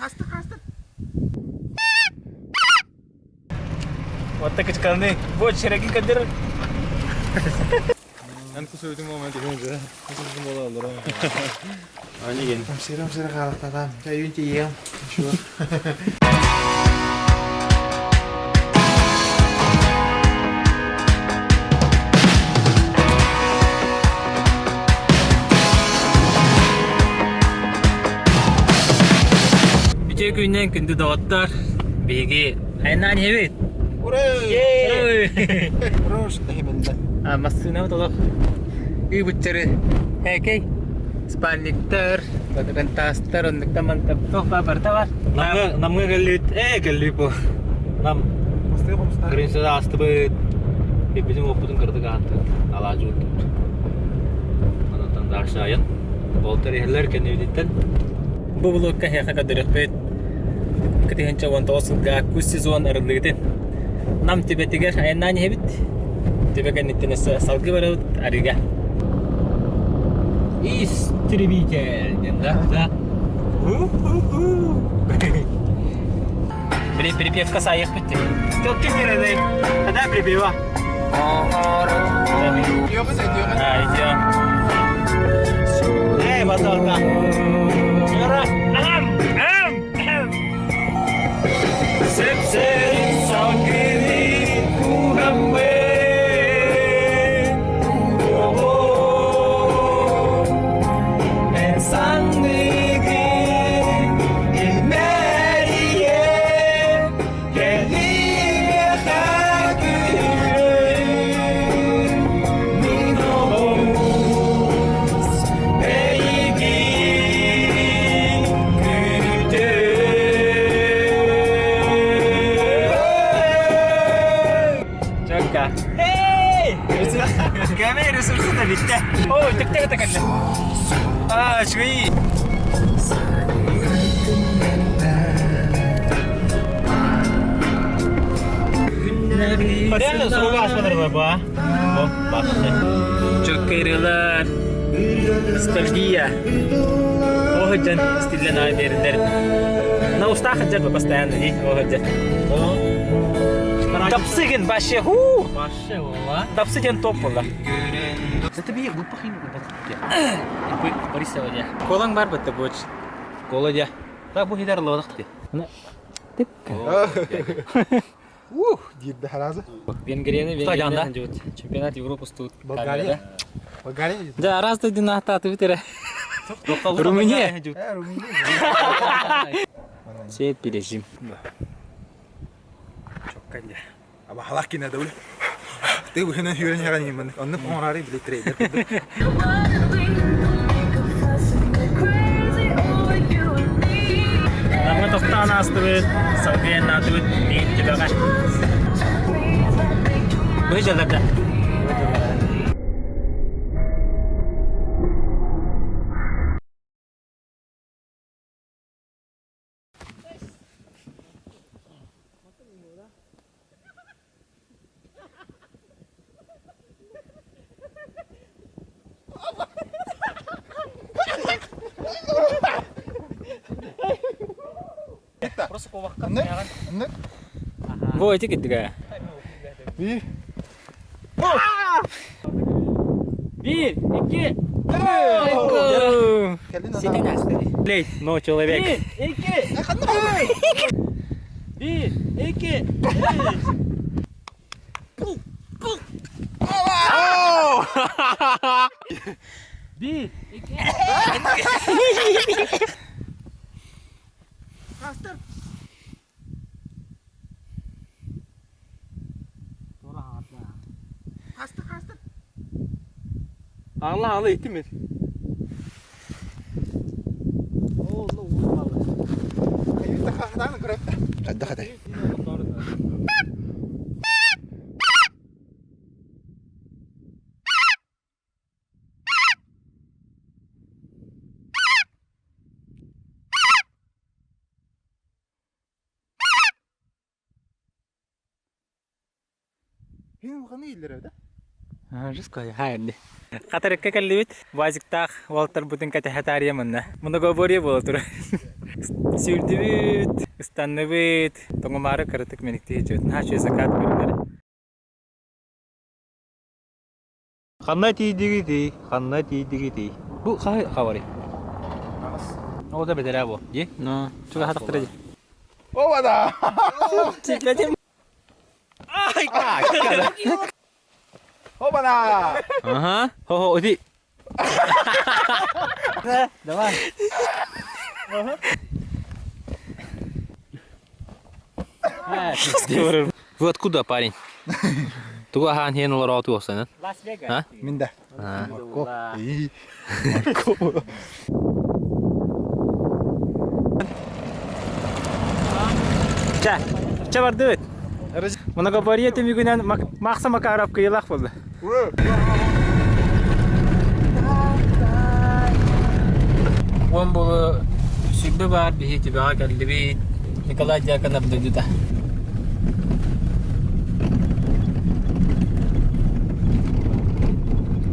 Хастыр, хастыр. Вот так кычканы. Вот широки кадыр. Эн кусуютун момент уже. Кусуютун бола олор. Они Сиром сире хаалахтатам. Чайын тиийэм. Үтүө күнүнэн күндү доҕоттор! Биһиги айаннаан иһэбит. Ура! А массыынабыт олох ыыбыччары һээкэй спальниктар, батарантаастар, оннуктан мантан туох баар барыта бар. Намга намга кэллибит, ээ кэллибит бу. Нам Гринсада астыбыт. Бибитин уоппутун кырдык ааттыбыт. Алаадьы уттубут. Онтон дальше айан. Болтар иһэллэр кэннибититтэн. Бу блокка эһиэхэ көрдөрүөхпүт 2019 сылга кус сезон арыллыытын. Нам түбэтигэр айаннаан иһэбит. Түбэ кэнниттэн өссө салгыы барабыт арыыга. Истребитель диэн да? Да. Били припевка саайыахпыт дии. Токки мираны. Тогда припева. А, идем. Эй, баталка. Юра. Ам, ам, ам. Сеп-сеп сакини кухамме. Чакка. Эй! Кәмә ресурсы да битте. О, тектә тәкәлле. А, шуи. Реально суруга ашпадыр ба, ба? Чөккерилер. Ностальгия. Оһыдьан стиллен аай бердер. На устах хаджар постоянно, не? Оһыдьан. Тапсыгын вообще, ху! Вообще, ола. Тапсы диэн топ буолла. Это би глупахин Борисова дя. Колаң бар бітті боч. Кола дя. Так бу хидар лодах ти. Ух, диирдэ харазы. Венгрияны Стадионда. Венгрияны чемпионат Европы тут. Болгария. Болгария. Да, раз ты дина та ты вытера. Румыния. Э, Румыния. Сет пережим. Аба халак кине дәүле. Ты бүһенә йөрен яган иман. Онны оңрары биле трейдер. Намга тохтаан аастыбыт, салгыйан наатыбыт диин түбэҕэ. Быһы дьалларда. Онны. Бу эти киттигэ. Би. Биир, икки, Кэлин Лей, но человек. Биир, икки, биир, икки, биир, икки. Хастыр, хастыр. Аңла аңла иттим. Айта хахтан көрөттө. Адда хатай. Хин ханы илер да? Хатарыкка кэллибит. Вазиктаах уолтар бутын кэтэһэ таарыйа манна. Многоборье буола турар. Сүүрдүбүт, ыстанныбыт, тоҥумаары кыратык мэниктии сылдьыбыт. Наһаа үчүгэй закат көрүллэр. Ханна тиийдигитий? Ханна тиийдигитий? Бу хаһы хабарый? Ол да бэтэрээ бу. Дии? Ну, чугаһатахтара дии. Оба-да! Чиклэтим. Оба-на! Ага. Хо-хо, иди. Давай. Вы откуда, парень? Тугу аһаан иһэн олороот уопсанан? Лас-Вегас. Мин да. Моркоп. Моркоп. Чэ, чэ бардыбыт. Многоборье түмүгүнэн Макса Макаров кыйылаах буолла. Уон булу сүрбэ баар биһи түбэҕэ кэллибит. Николай Дьяконов дойдута.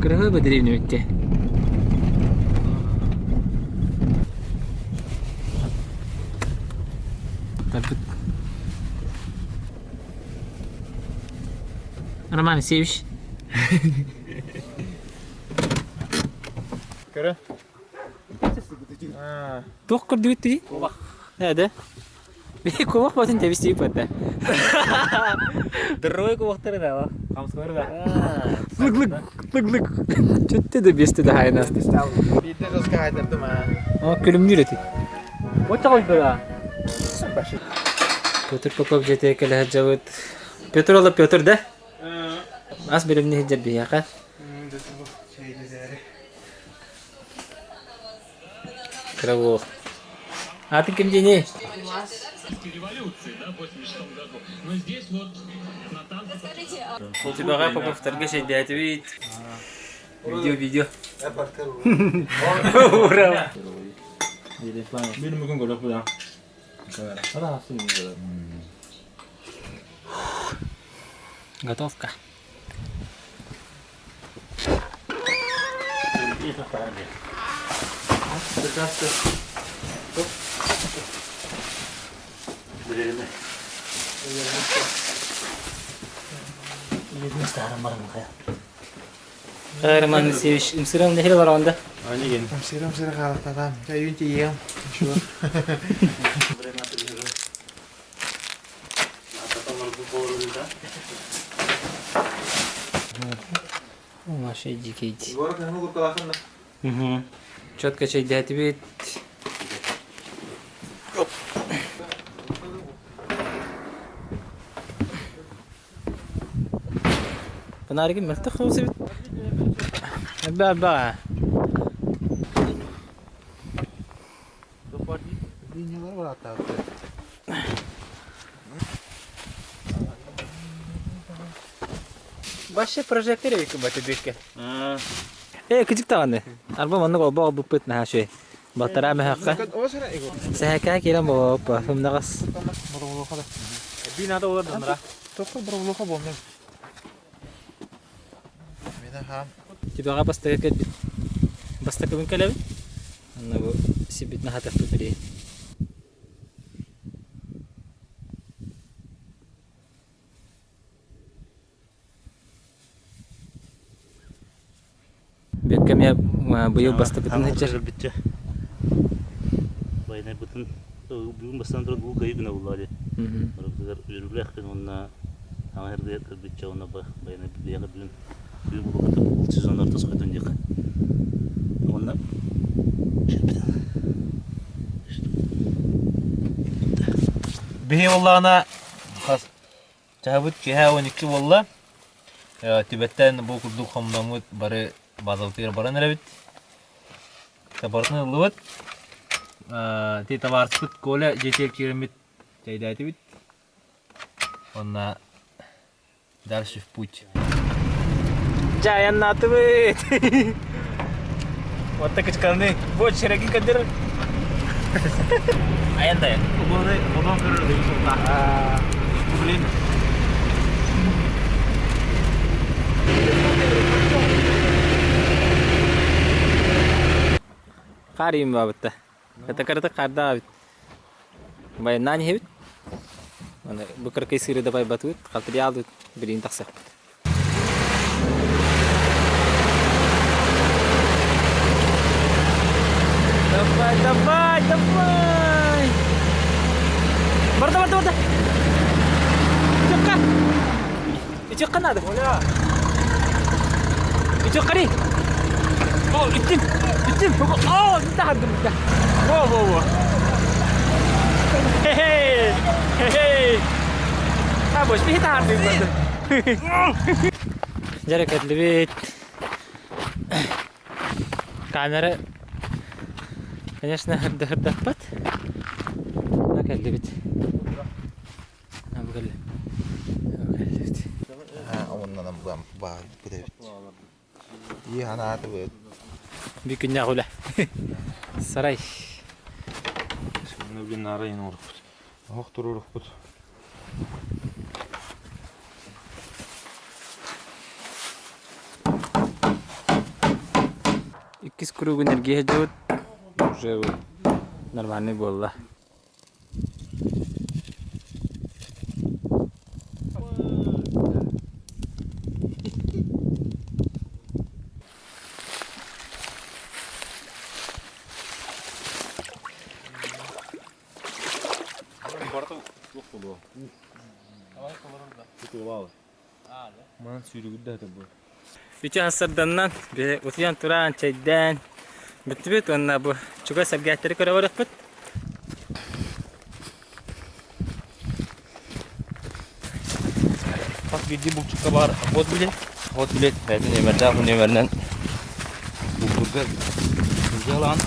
Кырыһы деревня бүттэ. Тарбыт. Роман Алексеевич. Көрө. Туох көрдүгүт дии? Ээ Кубах батын тэбистии патта. Дыррой кубахтары да ва. Хамскалары да. Лык лык лык лык. Чөттө да бесте да хайна. Биирдэ доска хайдардым аа. О күлүмнүүр эти. Оччо койдура. Петр Попов дьиэтигэр кэлэ сылдьабыт. Петр ола Петр да? Ас бэлэмнии сылдьар биһиэхэ. Кыра уол. Аатын ким диэний? Түбэҕэ Поповтарга чэйдээтибит. Видео, видео. Ура! Bir бүгүн көрөх була. Готовка. Роман Алексеевич, ымсыран нехиле бар онда? Ымсыра ымсыра хаалыктатам. Чайын тиийиэм. Маша дикий. Угу. Четко чайдээтибит. Фонаригын мөлтөх соҕус эбит. Ба-ба. Вообще прожектор эбиккин бата бүккэ. Ээ, кыдьык даҕаны. Арба маннык олбох ылбыппыт наһаа үчүгэй. Балтараа мөһөххө. Сэһэкээ киирэн буолуоппа, сымнаҕас. Бинада олар данара. Түбэҕэ бастакы кэлбит. Бастакыбын кэлэбин. Онно бу сибит наһатахпыт билии. Бүккэ эмиэ быйыл бастакытын сылдьар. Бүттэ. Байанайбытын бүгүн бастаан туран уу кыайыы күнэ буолла дии. Барыбытыгар үөрүүлээх күн уонна аҥа эрдэ кэлбитчэ уонна байанайбыт биһиэхэ бүгүн бүгүн булуохата бу сезоннар тосхойдун диэххэ. Уонна Биһи буоллаҕына хас Чаһыбыт киэһэ 12 буолла. Түбэттэн бу курдук хомноммут бары базабытыгар баран эрэбит. Барытын ыллыбыт. Ти табаарыспыт Коля дьиэтигэр киирэммит чэйдээтибит. Уонна дальше в путь. Дьэ айаннаатыбыт. Вот так кычканы. Вот широки кадыр. Айандай. Хаар иин баабытта. Ката карата хаардаабыт. Байаннаан иһэбит. Аны бу кыракый сыыры да байбатыбыт, халтырыйаалбыт билигин тахсыахпыт. Давай, давай, давай! Барда, барда, барда! Ичекка! Ичекка надо! Оля! Ичеккари! О, иттим! Иттим! О, таһардым! Во, во, во! Хе-хей! Хе-хей! А, больше не таһардым! Дьэ кэллибит. Камера, конечно, хырдахырдаппат. Но кэллибит. Бу кэлли. Бу кэллибит. Оннан баар бүтэбит. Ии ханаатыбыт. Бу күннээх үлэ. Сарай. Сонно блин нара ин урукпут. Оһох туруорукпут. Иккис кругун эргийэ сылдьыбыт. Уже нормальный буолла. Үчү сарданнан утуйан туран чэйдээн бүттүбүт уонна бу чугас эргээттэри көрө барыахпыт. Хас биирдии булчукка баар от билет. От билет бэйэтин нүөмэрдээх нүөмэринэн бултуурга сылдьалаан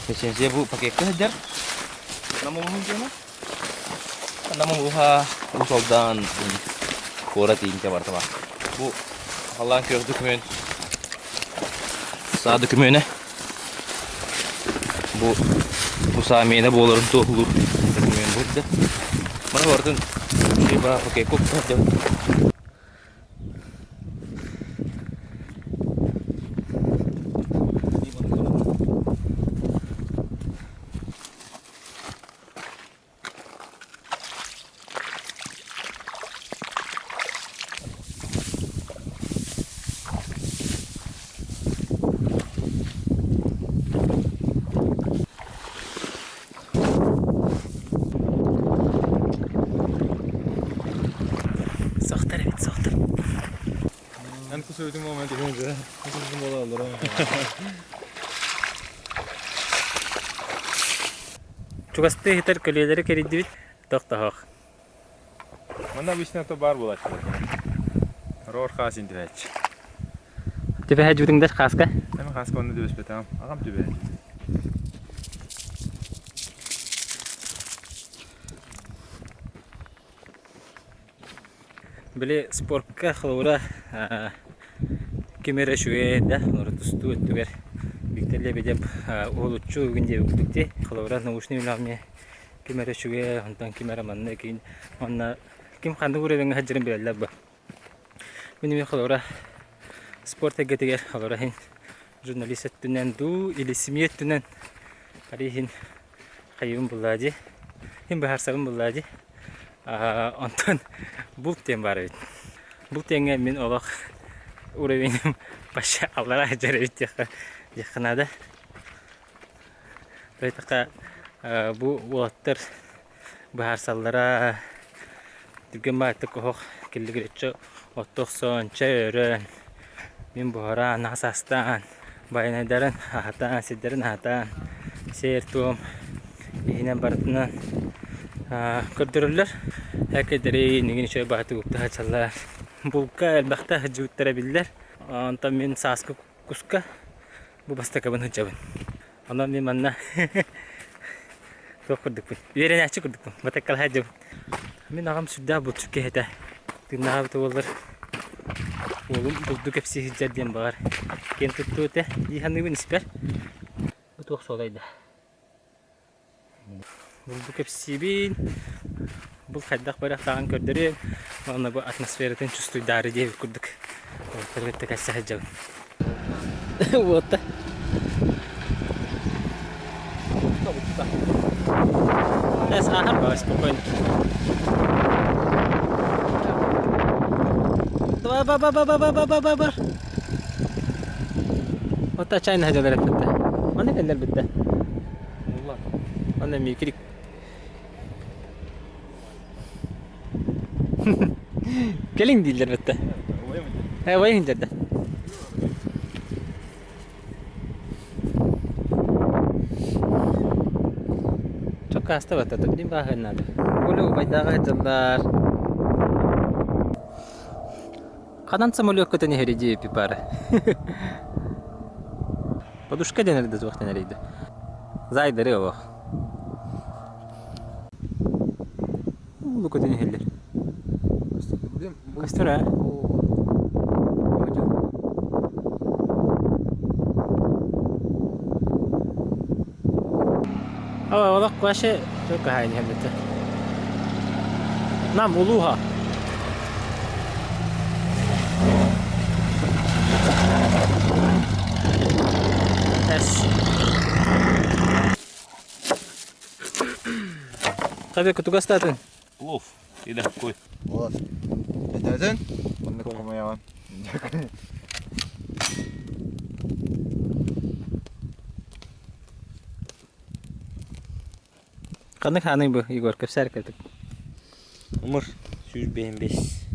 Лицензия бу пакекка сылдьар. Нам улууһун дьоно. Нам улууһа Уус Алдан куорат иинтэ барыта баар. Бу халлаан күөх документ саа докумена. Бу бу саа миэнэ буоларын туоһулуур документ бу. Маны барытын баа пакекка уктар. Сохтор эбит, сохтор. Эн кусуйдум момент уже. Кусуйдум болалар. Чугастыы иһитэр көлүөлэри кэрийдибит, тохтоһох. Манна обычно то бар буолааччы. Рор хаас интибээччи. Түбэһэ дьүтүҥдэр хааска? Эми хааска онно түбэспэтим. Аҕам түбэһэ. Били спортка холобура ким эрэ үчүгэй да олору тустуу өттүгэр Виктор Лебедев уһулуччу бүгүн диэбит курдук дии. Холобура научный үлэҕэ ким эрэ үчүгэй, онтон ким эрэ манна киин уонна ким ханнык уровеҥҥа сылдьарын билэллэр бу. Мин эмиэ холобура спорт эйгэтигэр холобура иһин журналист өттүнэн дуу или СМИ өттүнэн арый иһин хайыыбын буллаа дии. Иһин быһаарсабын буллаа дии. Онтон булт диэн баар эбит. Булт диэҥҥэ мин олох уровенем вообще аллараа сылдьар эбит диэххэ диэххэ наада. Тойтахха бу уолаттар быһаарсаллара түргэн баайдык оһох киллигириччи отто охсон, чэй өрөн, мин буһаран, ас астаан, байанайдарын аһатаан, сирдэрин аһатаан, сиэр-туом иһинэн барытынан көрдөрөллөр. Экэдэри иннигин үчүгэй баҕайытык укта сылдьаллар. Булка элбэхтэ сылдьыбыттара биллэр. Онтон мин сааскы куска бу бастакыбын сылдьабын. Онон мин манна туох курдукпун, үөрэнээччи курдукпун, батаккалаһа сылдьабын. Мин аҕам сүрдээх булчут киһи этэ. Тыыннааҕа буоллар уолум булду кэпсии сылдьар диэн баҕар киэн туттуо этэ дии саныыбын испэр. Бу туох суолай да. Булду кэпсиибин, бул хайдах барыахтааҕын көрдөрүөм, уонна бу атмосфератын чувствуйдаары диэбит курдук уолаттары кытта кэлсэ сылдьабын. Уотта. Эс ааһар баҕа спокойно. Давай, ба ба ба ба ба ба ба ба ба. Ота чайна хадьалар эппитте. Манна кэллэр битте. Манна микрик. Кэлиҥ дииллэр битте. Э, вайын дерде. Чоккааста баттатым дим бааһын наада. Улуу убайдааҕы дьыллар. Ханан самолет көтөн иһэри диэпи пара. Подушка дэнэр да туох дэнэрийдэ. Зайдары олох. Улуу көтөн иһэллэр. Көстөр аа? Олох вообще только хаайын иһэллэтэ. Нам улууһа. С. Хабек, тугастатын? Плов или какой? Вот. Этэтин? Оннук хомуйаҕын. Ханнык хааный бу, Егор, кэпсээр кэлтик. Умыр 155.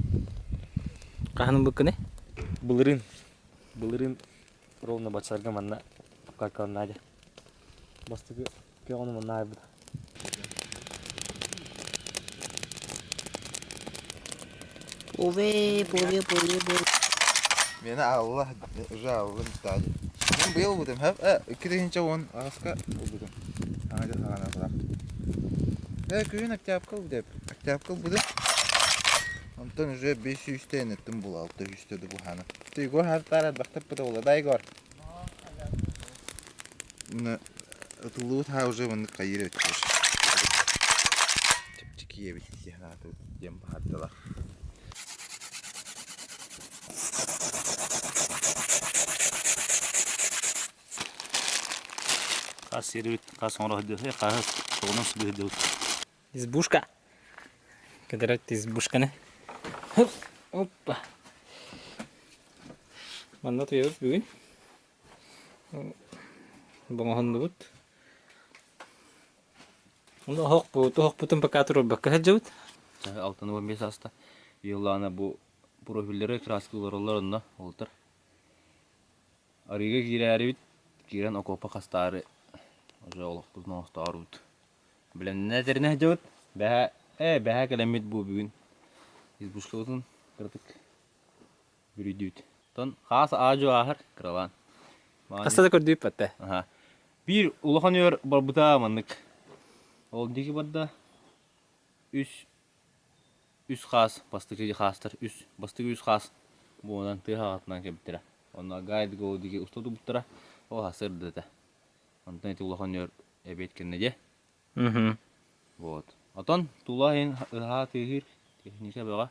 Хаһан ылбыккыный? Былырыын. Былырыын ровно баччаларга манна обкаткалан Надя. Бастакы көҕүнү манна айбыта. Уве, пове, пове, пове. Мені алла, уже алла мечтали. Мен быйыл будем, хэп, 2010 аҕыска ылбытым. Аҥа дьыл хаҕана баар. Күһүн октябрька ылбыт Октябрька ылбытым. Онтон уже 500 энеттим була, 600 да буһааны. Егор хартаар элбэхтик була, да Егор? Мына ытыллыбыт хаа уже маннык хайыыр эбит. Чэпчэки эбит диэн баһардылар. Хас сиэрибит, хас оҥоро сылдьыа, хас тоҕунан сылдьыа Избушка. Кэдэрэт избушканы. Опа. Манна туйабыт бүгүн. Боҥоһуннубут. Ону оһохпут, оһохпутун пока туруорбакка сылдьабыт. 65 аста. Йыллаана бу профиллары краскалар онно олтар. Арыыга киирээрибит, киирэн окуопа хастаары уже олохпутун оҥостоорубут. Билэннэ тэринэ сылдьабыт. Бэһээ, ээ бэһээ кэлэммит бу бүгүн избушкабытын кыратык бүрүйдүүт. Оттон хаас аа-дьуо ааһар кыралаан. Хаста да көрдүүп батта. Аха. Биир улахан үөр барбыта маннык. Ол диэки барда үс үс хаас бастакы хаастар үс бастакы үс хаас буонан тыа хаҕатынан кэлбиттэрэ. Онно гайд го диэки уста тубуттара. Ол хасырда этэ. Онтон ити улахан үөр эбиэт кэннэ дьэ. Вот. Отон тула иһин ыһаа тыаһыыр техника бөҕө.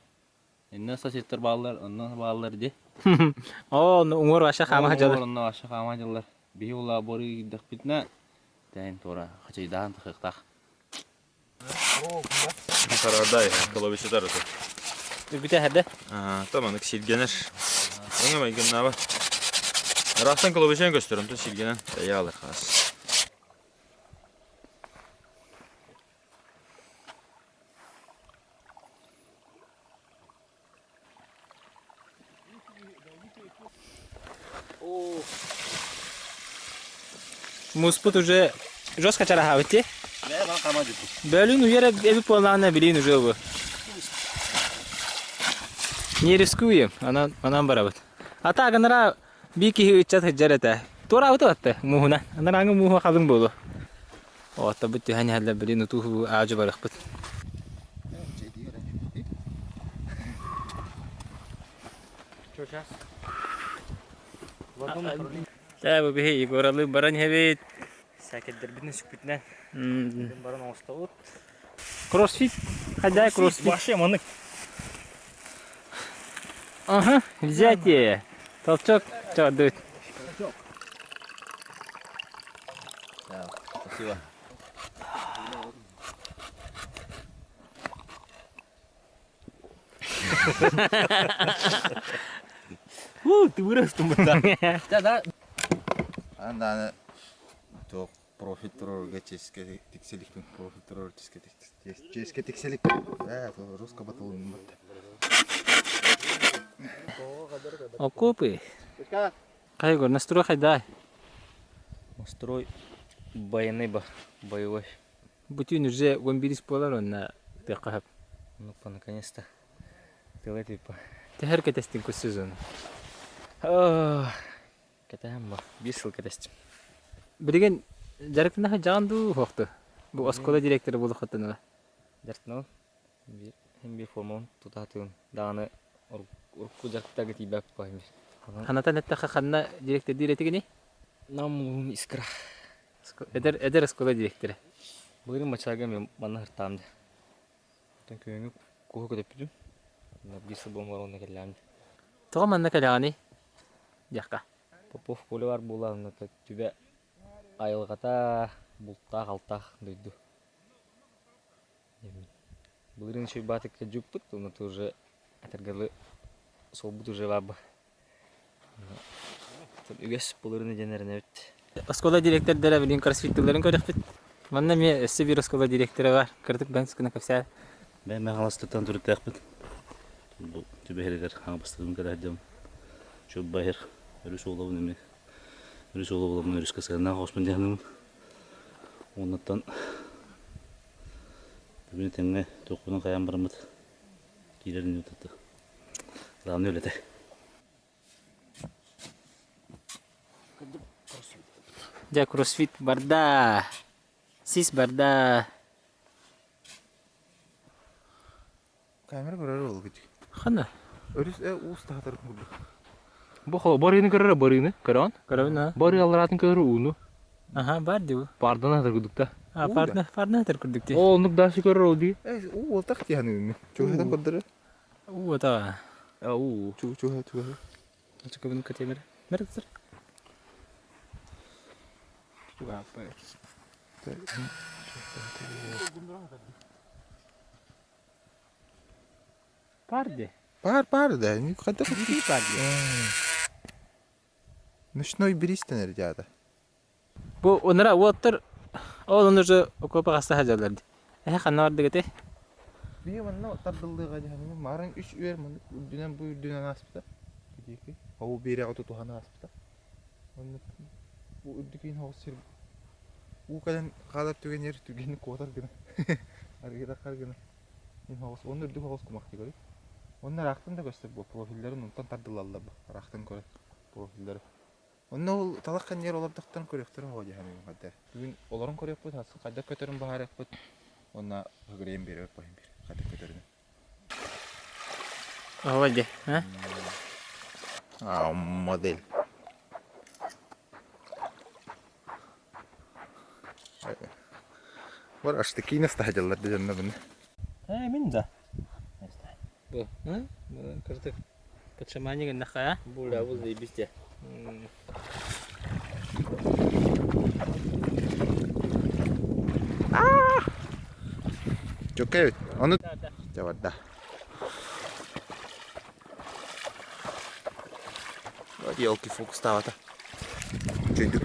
Иннэ соседтар бааллар, онно бааллар дии. Оо, уҥуор вообще хаама сылдьаллар. Уҥуор онно вообще хаама сылдьаллар. Биһи ула боры киирдэхпитинэ, тэйин туора хачайдаан тахыахтаах. Сарардай, коловичетар это. Үгүтэ хәрдэ. Там анык силгенер. Оңа майгыннаба. Растан коловичен көстөрөм, то силгенен тәйә алыр хас. Муспут уже жестко чараһаабыт дии. Бөлүн уйар эбит буоллаҕына билиин уже бу. Не рискуем, анан, анан барабыт. А так анара биир киһи ыччат сылдьар этэ. Туораабыта батта мууһунан. Анарааҥы мууһу халыҥ буолуо. Оттабыт түһэн иһэллэр билин утуу аадьы барыахпыт. Чэ, бу биһи Егоралыы баран иһэбит. Сээкэйдэрбитин сүкпүтүнэн баран оҥостобут. Кроссфит. Хаддай кроссфит. Вообще маннык. Ага, взятие. Толчок. Чё, Спасибо. Уу, ты вырастым быта. Да, да. Аны туох профиль турорга ческэ тикселикпин профиль турор ческэ ческэ тикселикпин ээ русского тылын батта. Окопы. Кайгор, настрой хайдай. Настрой военный ба, боевой. Бүтүн уже 11 буолар онна тыакка хап. Ну-ка, наконец-то. Тылы типа. Тэһэр кэтэстин кус сезону. Кэтэһэн ба, биир сыл кэтэстим. Билигин дьарыктанаха дьаҕан дуу хуохту? Бу оскуола директора буолуоххуттан ыла. Дьарыктанабын. Биир биир формабын тутаатыгын даҕаны урукку дьарыктарга тиийбэт баһым. Ханатан эттэххэ ханна директордиир этигиний? Нам улуун Искра. Эдэр эдэр оскуола директора. Былырыын баччаларга мен манна сыртаам дии. Оттон күһүҥҥү куһу көтөппүтүм. Биир сыл буолан баран онно кэллэҕим дии. Тоҕо манна кэлэҕиний? Диэххэ. Попов Коля баар буолан түбэ айылҕата бултаах-алтаах дойду. Былырыын Шуйбаатыкка дьуппут, онно уже этэргэ суолбут уже баар Үгэс былырыын диэн эрэнэбит. Оскуола директордара билигин кроссфиттыыларын көрүөхпүт. Манна эмиэ өссө биир оскуола директора бар. Кыратык бэнс гына кэпсээ. Бэйэм Хаҥаластыттан төрүттээхпин. Бу түбэһэригэр Хаҥаластыгын кэлэ сылдьабын. Чуббайыр өрүс уолабын эмиэ. Өрүс уола буоламмын өрүскэ сыһыаннаах оҕуспун дьаһанабын. Уоннаттан бүгүн этэҥҥэ туохпунан хайаан бараммыт киирэр минутата. Главное үлэтэ. Дьэ, кроссфит барда. Сис барда. Камера көрөр буолбут. Ханна? Өрүс уус таһатар курдук. Бу барыыны көрөр барыыны көрөҕүн? Көрөбүн аа. Барыы аллараатын көрөр ууну. Аха, бар дии бу. Паардан атар курдук да. А, паардан паардан атар курдук дии. Оо, оннук дальше көрөр ол дии. Э, уу уолтах дии ханыыбын. Чугаһатан көрдөрөр. Уу ата. А, уу. Чуга чуга чуга. Чугабын көтемер. Мэр сыр. Паар дии. Паар паар да, хайдах Паар дии. Ночной бриз дэнэр дьаата. Бу онора уоттар ол ону уже окуопа хаста сылдьаллар дии. Эһэ ханна бардык этэй? Биһи манна тардыллыаҕа дьаһанымы маарын үс үөр маннык үрдүнэн бу үрдүнэн ааспыта. Диэки. Ол биэрэҕэ тутуһан ааспыта. Оннук бу үрдүкүн хоҕус сир уу кэлэн хаалар түгэнигэр түргэнник куотар гына арыйдаххар гына мин хоҕус уонна үрдүк хоҕус кумах дии көрүй. Онно ыраахтан да көстөр бу профилларын онтон тардылаллар бу ыраахтан көрөн профиллары. Онно ол талах ханньыгар олордохторун көрүөхтэрин оҕо дьаһаныгым хайда. Бүгүн олорон көрүөхпүт, хайдах көтөрүн баһаарыахпыт уонна ыгырыйан биэрэбит баһын биир хайдах көтөрүн. Ого дии, а? А, модель. Бар аштыкина стадиялар дьонно быны. Э, мин да. Бу, а? Кырдык. Качамани гыннаха, а? Буля, бу заебись те. Чөккэй Ону барда. Елки фокустаабата. Чөйдүк.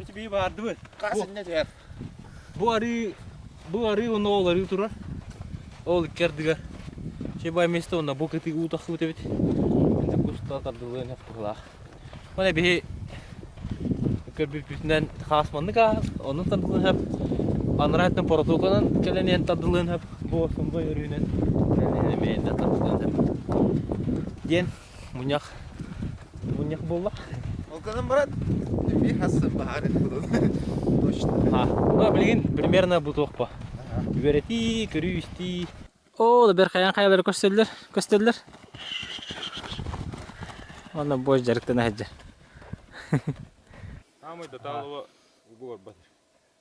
Ити бии баардыбыт. Хас иннэ түһэр. Бу арыы, бу арыы онно ол арыы турар. Ол икки ардыгар. Чебай место онно бу кытыы уу тахсыбыт эбит. Инде куста тардылыан хаппыһылаах. Мана биһи көрбүппүтүнэн хаас маннык аа, онон тардылыан хөп. Анараа протоколынан кэлэн иһэн тардылыан хөп. Бу сымбай өрүүнэн кэлэн эмиэ тардылыан хөп. Диэн мунньах мунньах буолла. Ол гынан баран би хас баһаар этэ Точно. А, ну билигин примерно бу туохпа. Үөрэтии, көрүү-истии. Оо, бэр хайан хайалары көстөллөр, көстөллөр. Онно бос дьарыктана сылдьар. Самый доталого угу барбат.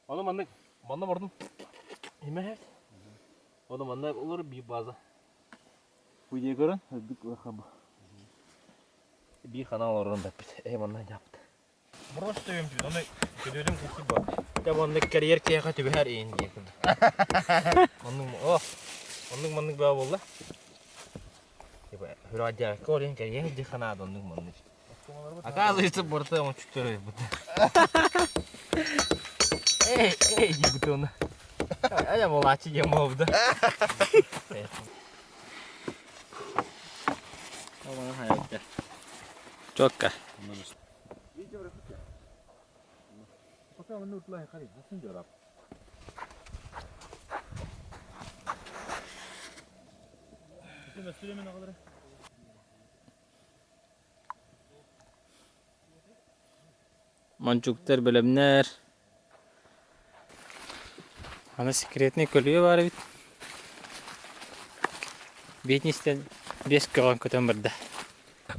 Ону маннык манна бардым. Имэһэт. Ону манна олор биир база. Бу дии көрөн, үрдүк лахабы. Биир хана олорон баппит. Э манна дьаппыт. Просто өйөм оны көдөлүм кухи бар. Дьэ маннык кэрийэр киһиэхэ түбэһэр иин диэн курдук. Оннук о, оннук маннык баа буолла. Типа хүрээдьээккэ олен кэрийэ сылдьыахха наада оннук маннык. Оказывается, борта ончуктар бут. Эй, эй, диэбит оны. Айа болааччы диэн буолбута. Четко. Мончуктар бэлэмнэр. Аны секретный көлүө баар эбит. Биитинистэн биэс көҕөн көтөн барда.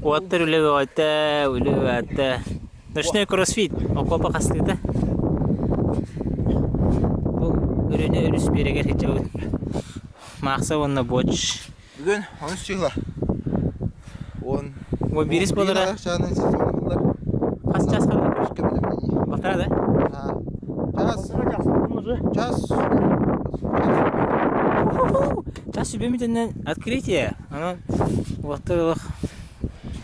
Уоттар үлэ бөҕөтө, үлэ бөҕөтө. Ночной кроссфит, окуопа хастыыта. Бу өрүнэ өрүс биэрэгэр сылдьабыт. Маахса уонна Боч. Бүгүн онус чыһыла. Он Уон биирис буолара. Хас час хаалла? Балтараа да? Час. Час. Час сүбэмитинэн открытие. Анан уоттар олох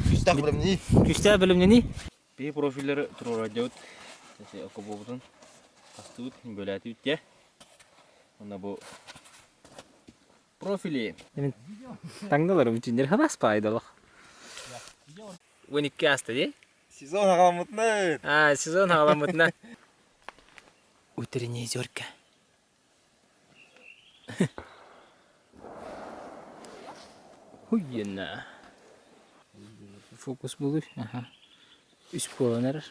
Күстээх бэлэмнэнии. Күстээх бэлэмнэнии. Биһи профиллары туруорайдыбыт. Окобуобутун хастыбыт, бөлээтибит дьэ. Онно бу профили. Таҥналарым үчүннэр ханас паайдалах. 12 аста дии? Сезон хаҕаламмытынан. А, сезон хаҕаламмытынан. Утренняя зорька. Хуйена. Фокус буолуй. Аха. Үс буолан эрэр.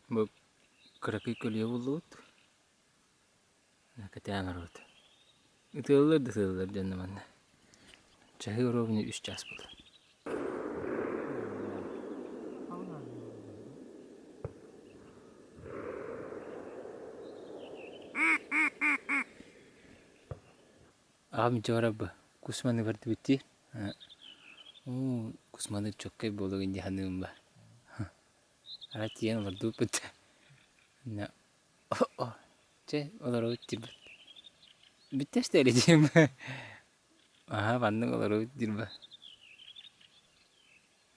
Бу кыракый көлүйэ буллубут. Кэтээн олоробут. Ытыаллар да ытыаллар дьонно манна. Чаһы оруобуна үс чаас буолла. Аҕам дьуорабы кус маны бардыбыт дии. Оо, кус маны чоккай буолугун дии саныыбын ба. Арай тиийэн олордубуппут. Чэ, олоробут диирбит. Бүттэ эрэ диим. Аһаа, маннык олоробут диир ба.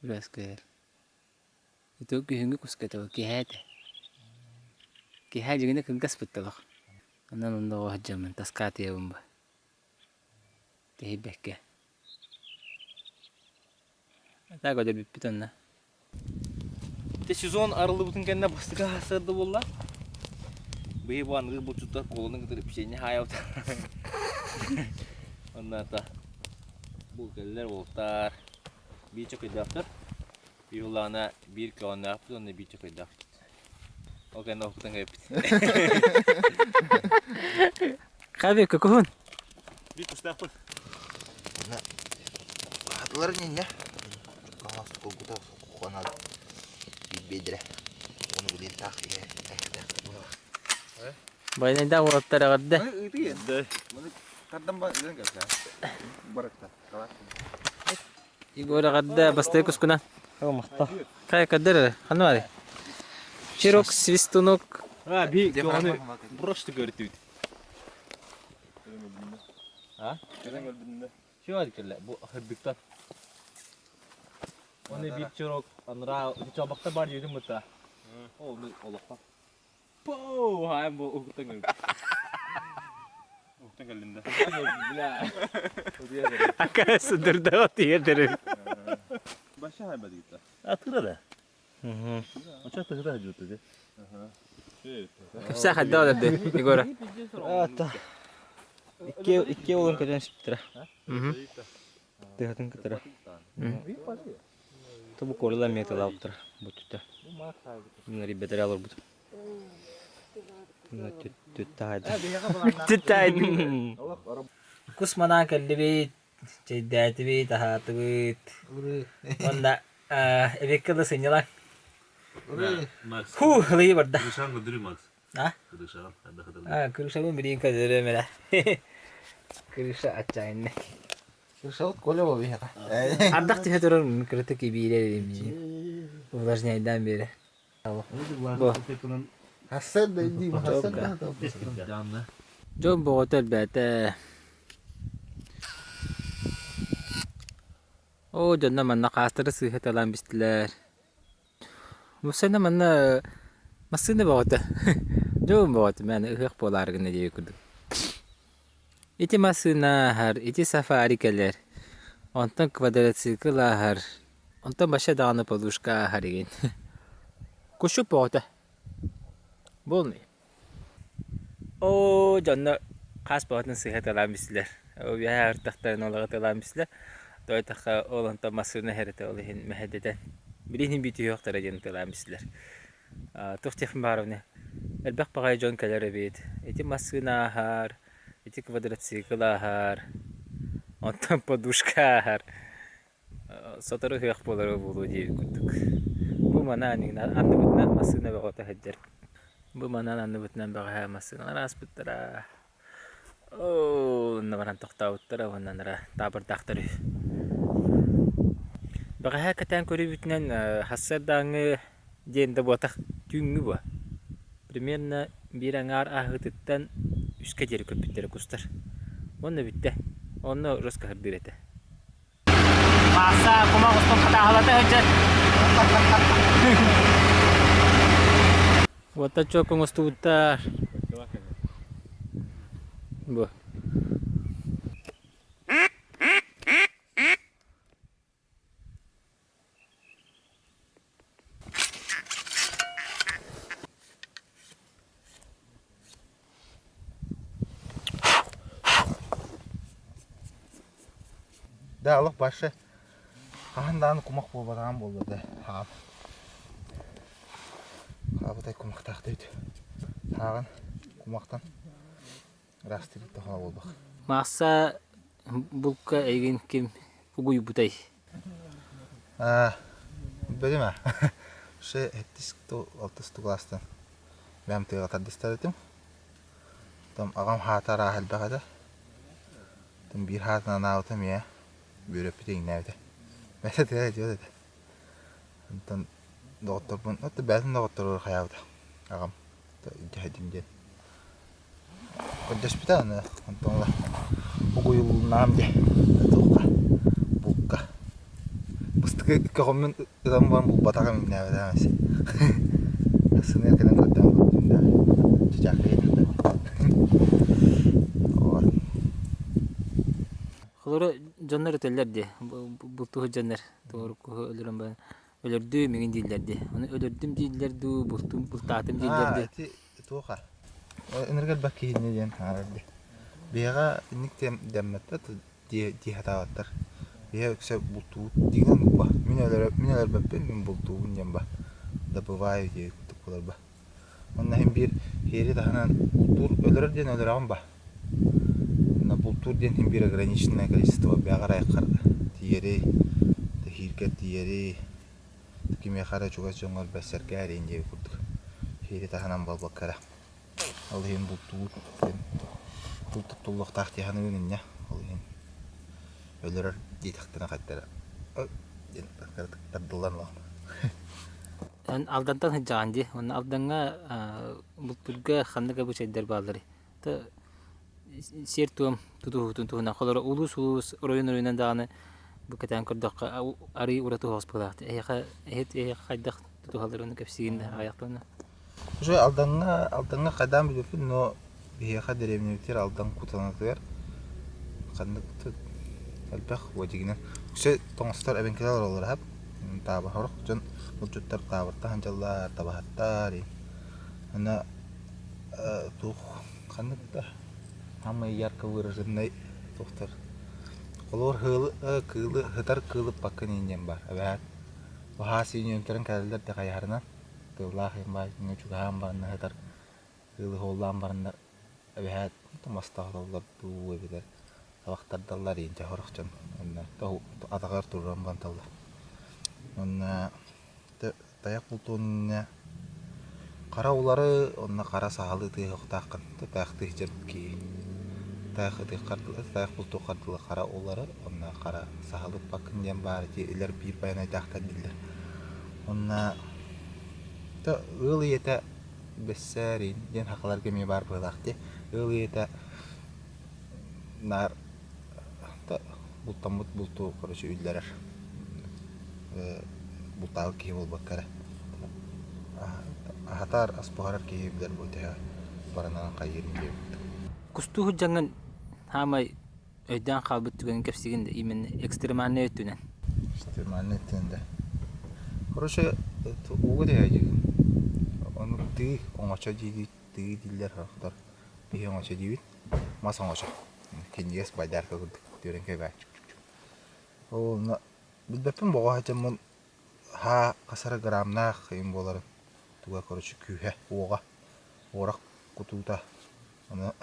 Үрэскээр. Ити күһүҥҥү куска этэ, киэһэ этэ. Киэһэ дьиҥинэ кылгас бытталах. Онон онно оҕо сылдьаммын таскаатыйабын ба. Тэһийбэккэ. Так өлөрбүппүт онно. Ити сезон арыллыбытын кэннэ бастакы сарсыарда буолла. Быйыл бу аныгы булчуттар куоланы кытары печенье хаайабыт. Онно бу кэллэр уолтар биир чөкөйдөөхтөр. Биир улаана биир көҕөннөөхпүт уонна биир чөкөйдөөхпүт. Ол кэннэ окутан кэппит. Хаби көкүһүн. Биир кустаахпыт. Хатылар нинне. Калас кулгута хонат. Бедре. Оны билин так Байнайда уолаттар эҕэрдэ. Тардан ба ыган кэлсэ. Баракта. Егор эҕэрдэ бастакы кускуна. Кай кадыр эрэ. Ханна барый? Чирок, свистунок. А, би көҕөнү просто көрдүбүт. А? Чего кэллэ? Бу хырдыктан. Оны биир чирок анараа чабакта бар дьиэтин бытта. Ол олоххо. Поо, хаайым бу уһуктан кэлбит. Уһуктан кэллим да. Бля. Акасы дырдаҕа тиэрдэрин. Баша хайба диtta. Атыра да. Оча тыгыра жуту де. Кэпсээ хайда олорду, Егора? Икки икки уолун көтөн сүптэрэ. Тыһатын кытара. Тобу корла металлаптар бутута. Ребята олорбут. Түттаайдын. Кус манаан кэллибит, чэйдээтибит, аһаатыбыт. Уонна эбиэккэ да сынньалаҥ. Ху, ылыйы барда. Крышан көдүрү Макс. А? Крышан, А, крышабын билигин көдөрөм эрэ. Крыша отчаянный. Крышабыт Коля буолуоха. Ардах түһэ турар кырытык ибиирэр имии. Увлажняйдаан биэрэр. Бу. Хассан да индии, хассан да. Дьон боҕото элбээтэ. Оо, дьонно манна хаастары сыыһа талаан бистилэр. Муссана манна массыына бөҕөтө. Дьон бөҕөтө мээнэ ыһыах буолаары гына диэбит курдук. Ити массыына ааһар, ити сафари кэлэр, онтон квадроцикл ааһар, онтон вообще даҕаны подушка ааһар игин. Кущук бөҕөтө. Буолнай. Оо, дьонно хаас бөҕөтүн сыыһа тылаан бистилэр. Үөһээ ыртахтарын олоҕо тылаан бистилэр. Тойтохха ол онтон массыына иһэр этэ, ол иһин мэһэйдэтэн. Билигин бүтүһүөхтэрэ диэн тылаан бистилэр. Туох диэхпин баҕарабыный? Элбэх баҕайы дьон кэлэр эбит. Ити массыына ааһар, ити квадроцикл ааһар, онтон подушка ааһар. Сотору ыһыах буолара буолуо диэбит курдук. Бу манан анныбытынан массыына бөҕөтө сылдьар. Бу манан анныбытынан бэҕэһээ массыыналар ааспыттара. Оо, онно баран тохтообуттара уонна анара таабырдаахтар үһү. Бэҕэһээ кэтээн көрүүбүтүнэн сарсыардааҥҥы диэн да буотах түүҥҥү буо. Примерно биир аҥаар ааһыытыттан үскэ диэри көппүттэрэ кустар. Уонна бүттэ. Онно жестко сырдыыр этэ. Маасса кумах устун хатааһылата сылдьар. Уота чуок оҥостубуттар. Бу. Да, олох башы хаһан даҕаны кумах буолбатаҕым буолла да хаам. Хаабытай кумахтаах да үт. Хааҕын кумахтан ыраастыыр тоһоҕо буолбах. Маасса булка эйигин ким угуйбутай? Аа, билбэтим аа. Ше сэттис алтыс кылаастан бэйэм тыаҕа тардыстар этим. Там аҕам хаата арааһа элбэх этэ. Там биир хаатын анаабытым ийэ бүөрөппүтэ иҥнээбитэ. Бэйэтэ тыа этиэт этэ. Онтон доҕотторбун, оттон бэйэтин доҕотторугар хайаабыта аҕам дьэһэдим диэн. Көрдөспүтэ аны онтон ыла угуйулуннаҕым дии туохха булка Бастакы көҕүммүн ытан баран булбатаҕым имнээбэтэҕим эсэ Сыныар кэлэн көрдөөн көрдүм да чычаахха Вот. Холоро дьоннор этэллэр дии, бултууһут дьоннор туоруккуһу өлөрөн баран өлөрдүм миҥин дииллэр дии. Ону өлөрдүм дииллэр дуу, бултум бултаатым дииллэр Аа, дии. ити туоха Ынырык элбэх киһини диэн хаалар дии. Биһиэхэ инник дэммэттэр дии дии сатаабаттар. Биһиэхэ үксэ бултуубут диэн ба. Мин өлөрө мин өлөрбөппүн, мин бултуубун диэн ба. Добываю диэн курдук буолар ба. Онно иһин биир иһиэри таһынан бултуур өлөрөр диэн өлөрөҕүн ба. Онно бултуур диэн иһин биир ограниченное количество бэҕэр айаххар тиийэрий, тэһииргэр тиийэрий, кимиэхэ эрэ чугас дьоҥҥор бэссэргээ эриин диэбит курдук. Иһиэри таһынан буолбакка эрэ. Ол иһин бултуур диэн булт туттуллуохтаах дии саныыбын инньэ. Ол иһин өлөрөр диэтэхтэринэ хайдах эрэ диэн тардыллан ылаҕын. Эн Алдантан сылдьаҕын дии. Уонна Алдаҥҥа бултуурга ханнык абыычайдар баалларый? Сиэр-туом тутуһуутун туһунан холобура улуус-улуус, оройуон-оройуонунан даҕаны бу кэтээн көрдөххө арыый ураты оһоҕос быһыылаах. Эһиэхэ эһиэхэ хайдах тутуһалларын кэпсиигин да аҕыйахтана. Уже Алдаҥҥа Алдаҥҥа хайдаан билбэппин, но биһиэхэ дэриэбинэбитигэр Алдан кутанатыгар ханнык элбэх уодьугунан үксэ тоҥустар эбэҥкилэр олороллор аһап таабыр сорох дьон булчуттар таабырта сылдьаллар табаһыттар аны туох ханнык да самый ярко выраженный туохтар холобур ыалы кыылы сытар кыылы ыппаккын иин диэн баар эбээт баһаа сииньүөнтэрин кэлэллэр да хайаһарынан тыыллаах иин чугаһаан бараннар сытар Ыалы уһуоллаан бараннар эбэһээт мастаах дуу эбэтэр табахтардаллар иинчэ сорох дьон уонна атаҕар туруоран банталлар. Уонна Тайах бултуон иннинэ хара улары уонна хара саһылы ытыахтааххын. Тайах тыһыдьар киһи. Тайах ытыаххар дылы, тайах бултуоххар дылы хара улары уонна хара саһылы ыппаккын диэн баар ити илэр биир байанайдаахтар дииллэр. Уонна ыал ийэтэ бэссээрин диэн сахаларга эмиэ баар быһыылаах дии. Ыал ийэтэ наар бултаммыт булту короче үллэрэр бултаабыт киһи буолбакка эрэ аһатар ас буһарар киһи билэр бу төһө баранарын хайыырын диэбит. Кустуу сылдьаҥҥын саамай өйдөөн хаалбыт түгэнин кэпсиигин да именно экстремальнай өттүнэн. Экстремальнай өттүнэн да. Короче, ууга түһээдьигин. Ону тыы оҥочо дии тыы дииллэр сорохтор. Биһи оҥочо диибит. Мас оҥочо. Кинигэс байдарка курдук түөрэн кэбээччик. Ол онно билбэппин боҕо сылдьаммын хаа хасара грамнаах им буоларын туга короче күүһэ уоҕа уорах кутуута ону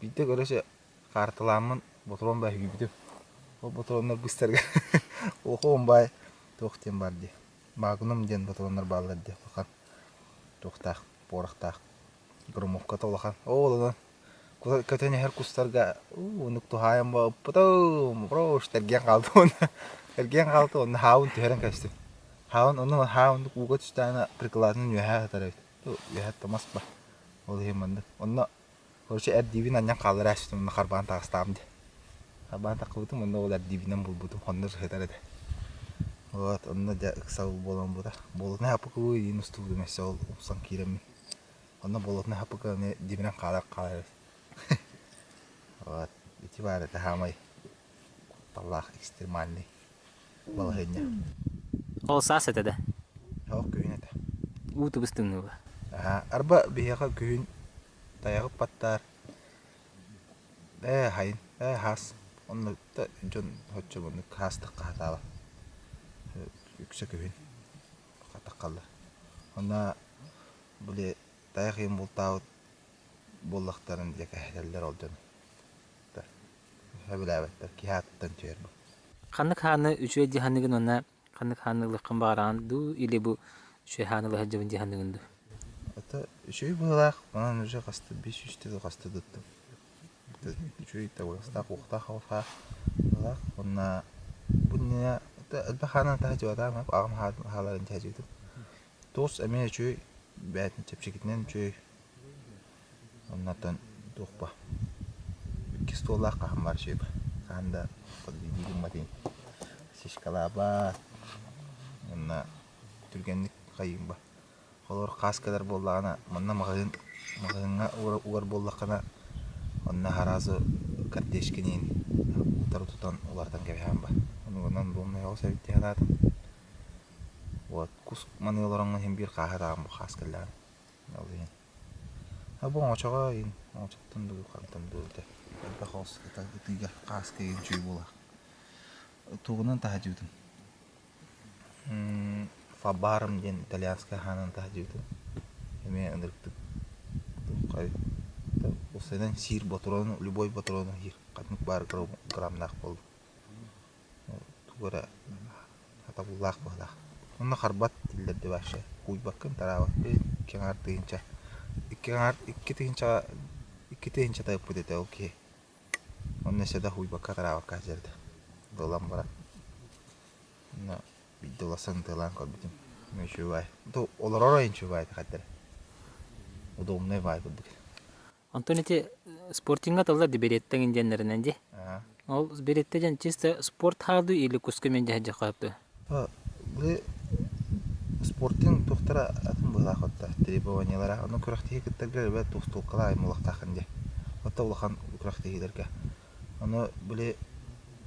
биирдэ короче Хаартылааммын ботуруон баай үүйбүтүм. Ол ботуруоннар быстарга уохуом баай туох диэн баар дии. Магнум диэн ботуруоннар бааллар дии улахан туохтаах порохтаах громовката улахан. Ол онон көтөн иһэр кустарга оннук туһаайан баппытым брош эргийэн хаалта уонна эргийэн хаалта уонна хаабын түһэрэн кэбистим. Хаабын онно хаа оннук ууга түстэҕинэ прикладын үөһээ сытар эбит. Үөһээ томас ба. Ол иһин маннык. Онно Короче, эрдиибин анньан хааллара ааспытым уонна харбаан таҕыстаҕым дии. Харбаан таххыбытым уонна ол эрдиибинэн булбутум, онно сытар этэ. Вот, онно дьэ ыксал буолан бута. Болотунай хаппыкылыы иин устубутум өссө ол умсан киирэммин. Онно болотунай хаппыкы эмиэ дьиминэн хаалар хаалар эбит. Вот, ити баар этэ саамай кутталлаах экстремальный балаһыанньа. Ол саас этэ да? Ол күһүн этэ. Уу тыбыс тымныыба. Арба биһиэхэ күһүн тайаҕы баттаар ээ хайын ээ хаас онно да дьон оччо маннык хаастык хаһатаабат үксэ күһүн хатаххаллар онно били тайах иһин бултаабыт буоллахтарын дьэ кэһэтэллэр ол дьону сөбүлээбэттэр киһи аатыттан түһэр бу Ханнык хааны үчүгэй дии саныыгын уонна Ханнык хааны ылыаххын баҕараҕын дуу или бу үчүгэй хааны ыла сылдьабын дии саныыгын дуу? Это үчүгэй быһыылаах, онон уже хаста 500 тыл хаста туттум. Үчүгэй табыгастаах, уохтаах оҕустаах быһыылаах. Уонна бу иннинэ элбэх хаанан таһдьыбатаҕым, аҕам хааларын таһдьыбытым. Туос эмиэ үчүгэй, бэйэтин чэпчэкитинэн үчүгэй. Оннотон туохпа икки стволлаах хаһан баар үчүгэй хаһан да подведи гымматыйын шишкалаабат уонна түргэнник хайыым ба холобур хаас кэлэр буоллаҕына манна маҕаһыын маҕаһыыҥҥа угар буоллаххына онно сразу картечкиниин утары тутан уларытан кэбиһэҕин ба онон буолумнай оҕус эбит дии санаатым вот кус маныы олороҥҥун син биир хааһы атаҕым бу хаас кэллэҕинэ Ол иһин. А бу оҥочоҕо иһин оҥочоттон дуу хантан дуу этэ. Элбэх оҕус ытыыга хааска иһин үчүгэй буолар. Тугунан таһадьыбытым. Фабарм диэн итальянскай хаанан таһадьыбытым. Эмиэ ынырыктык Усайдан сиир ботуруону, любой ботуруону сиир. Ханнык баар грамнаах буолла. Тугу эрэ сатабыллаах быһыылаах. Онно харбат дииллэр вообще. Кууйбаккын, тараабаккын, икки аҥаар тыһыынча. Икки аҥаар икки тыһыынчаҕа икки тыһыынча тайыппыт этэ ол киһи. Онно өссө да хууйбакка тараабакка сылдьар этэ. Ылан баран. Онно биирдэ уларсан ытыалаан көрбүтүм. Үчүгэй. Олорор үчүгэй этэ Удобный баай курдук. Онтон ити спортиҥҥа тыллар беретта диэннэринэн дии. Ол беретта диэн чисто спорт хаалыы или куска мен дьаһдьа хаалты? Бу спортинг туохтара атын быһыылаах отта требованиялара ону күрэхтэһии кыттарга эбэ туохтуолкалаах аймалахтаахын дии. Отто улахан күрэхтэһиилэргэ. Ону били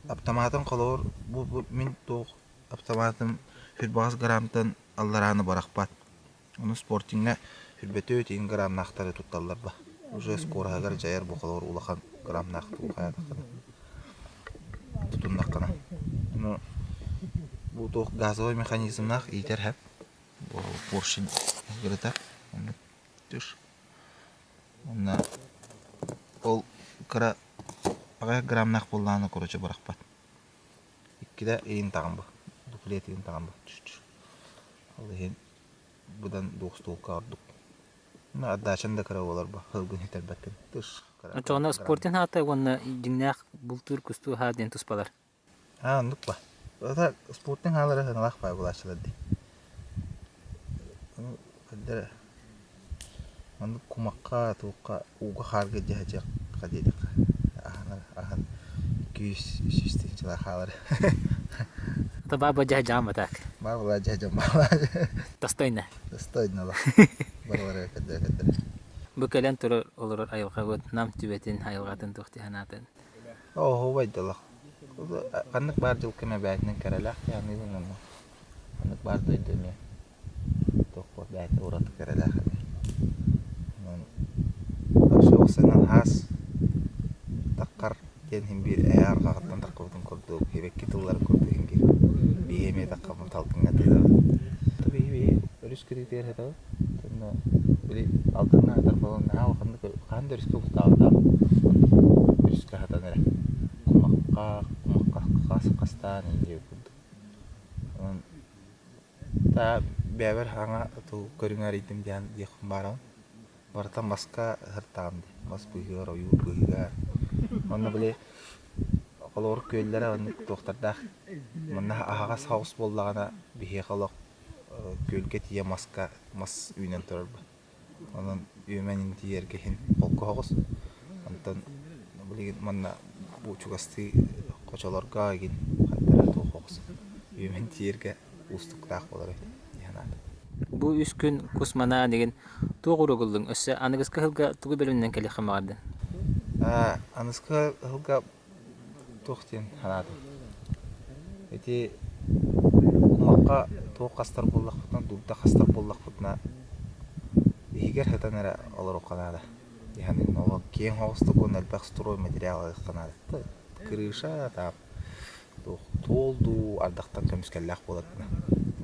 аптамаатын холобур бу, бу мин туох аптамаатым 28 граммтан алларааны барахпат. Ону спортиҥҥа сүүрбэтэ тиһин грамнаахтары тутталлар ба. Уже скороһыгар дьайар бу холобур улахан грамнаах хайаатаххына тутуннаххына. Ну бу туох газовый механизмнаах иитэр хэп. Бу поршень гырыта. Оннук түш. Онно ол кыра аҕыйах грамнаах буоллаҕына короче бырахпат. Иккитэ иин таҕын бу. Дуплет иин таҕын бу. Ол иһин быдан двухстволка ордук. Отдачан да кыра буолар бу һылгын сүтэрбэккин. Тыш кыра. Оччоҕуна спортин аата уонна дьиҥнээх бултуур кустуу аһаа диэн туспалар. Аа, оннук ба. Ата спортинг хаалара сыаналаах баа булааччылар дии. Хайдара оннук кумахха, туохха, ууга хаарга дьаһадьыахха диэтэххэ аһанар аһан күүс үс тыһыынчалаах хаалар. Ата баба дьаһадьаама так. Баабала дьаһадьам баала. Достойно. Достойно ла. Барылара кэрдэ кэрдэ. Бу кэлэн турар олорор айылҕабыт Нам түбэтин айылҕатын туох санаатын. Оһуобай дьолох. Ханнык баар дьыл кэмэ бээтинэн кэрэлээх дии саныыбын онно. Ханнык баар дойду эмиэ туох бээтэ ураты кэрэлээх эмиэ. Онон вообще ол сынан хаас таххар диэн иһин биир эһэ арҕаҕыттан таххыбытын курдук, сибэкки тылларын курдук иһин биир биһи эмиэ таххабын салгыҥҥа тыырабын. Биһи өрүс кытыытыгар сытабыт. Онно били Алдаҥҥа сытар буолан наһаа улаханнык хаһан да өрүскэ бултаабатаҕым. Өрүскэ сытан эрэ кумахха кумахха хас хастаан иһиэ курдук. Онон та бэйэбэр хаҥа тыл көрүҥэ арыйдым диэн диэхпин баарабын. Барыта маска сыртаҕым дии. Мас быыһыгар, ойуур быыһыгар. Онно били холобур күөллэрэ оннук туохтардаах манна аһаҕас хаус буоллаҕына биһиэхэ олох күөлгэ тиийэ маска мас үүнэн турар Онон үөмэн тиийэргэ иһин холку соҕус. Онтон билигин манна бу чугастыы хочолорго игин хантара туох соҕус үөмэн тиийэргэ уустуктаах буолар эбит дии санаатым. Бу үс күн кус манаан игин туох уругуллуҥ? Өссө аныгыскы сылга тугу бэлэмнэнэн кэлиэххин баҕардын? Аныгыскы сылга Туох диэн санаатым. Ити кумахха туох хастар буоллахпытына, дугда хастар буоллахпытына иһигэр сытан эрэ олоруохха наада. Иһэн олох киэҥ соҕустук уонна элбэх стройматериал ылыахха наада. Крыша там туох туол дуу ардахтан көмүскэллээх буолар гына.